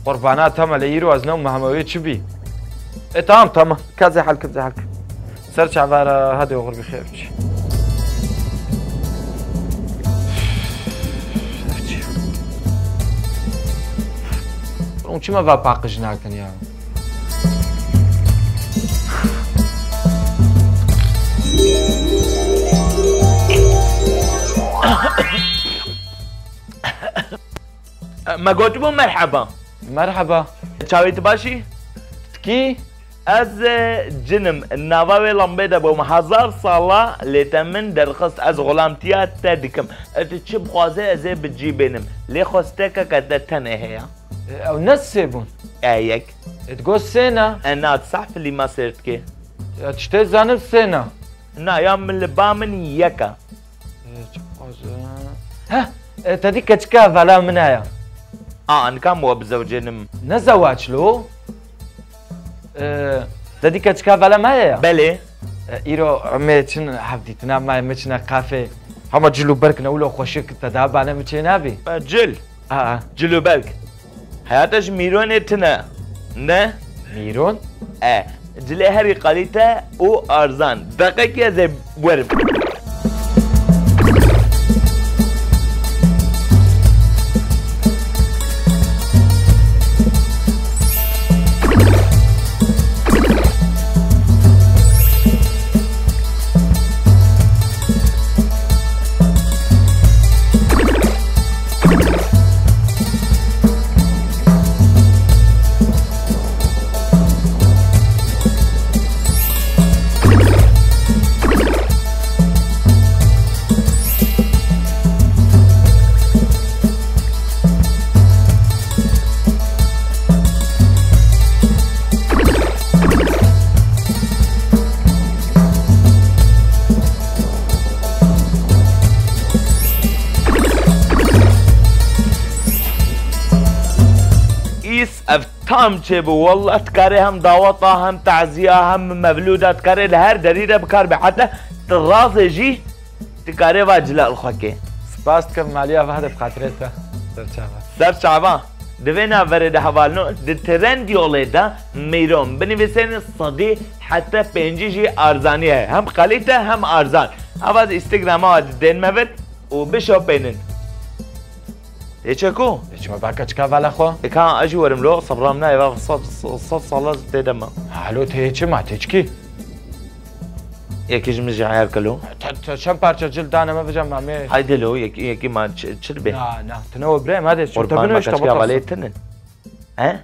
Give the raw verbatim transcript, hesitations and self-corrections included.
Qurbana, tamam, lê îro ez ne Mehemewê çi bî? E, tamam, tamam. Ka zehal kim, zehal kim. Ser çavara, hadi oxir bi xêr biçî. Hûn çima va paqij nakin ya? Me gotibû merheba. Merheba. Çawê tu baş î? Kî? Ez, e, cin im. Nava wê lambê de bûm. Hezar sala lê te min derxist. Ez xulamtiya te dikim. E, tu çi bixwaze ez ê bi cî bênim. Lê xwestekeke te tenê heye. E, ew ne sê bûn? E, yek. E, tu got sê ne? E, na, tu sehfilî me sêr dikê. Ya, tu tê zanim sê ne? Na, ya min li ba min yek e. E, çi bixwaze? Heh, e, te dî keçika hevala min heye. A, an kam we bizewcênim? Ne zewac lo. E, te dî keçika hevala me heye ya? Belê. E, îro em ê çin hevdîtina me, em ê çine kafê. Hema cil û berk ne wilo xweşik te daha bane min çê nabî. E, cil. A, a. Cil û berk. Heyata ji Mîronê tune. Ne? Mîron? E, cilê herî kalîte û arzan. Deqekê ez ê werim. Îs ev tam çêbû. Wallah, dikarê hem daweta, hem taziya, hem mevlûda, dikarê li her derî de bikar be. Heta tu razê jî dikarê va cila li xwe kê. Spas dikim, maliya va de bi xatirê te. Ser çava. Ser çava. Di vê navberê de hevalino, di Trendyolê de Mîron binivîsên sedî heta pêncî jî arzanî heye. Hem kalîte hem arzan. Ava di Instagrama wa didên me vir û bişopênin. Ê çeko? Ê çima baka çika vala xwe? Ê ka ez jî werim lo, sebram nayê, va sed, sed sala tê de me. Halo tê çima, tê çikî? Yekî ji min jî eyar kelo. Te, te çend parça cil dane me, vêca me mê. Haydi lo, yekî, yekî ma ç-, çil bê. Na, na, tu ne we birê me de, tu Qurban bino me işte kaçka balê tinin. He?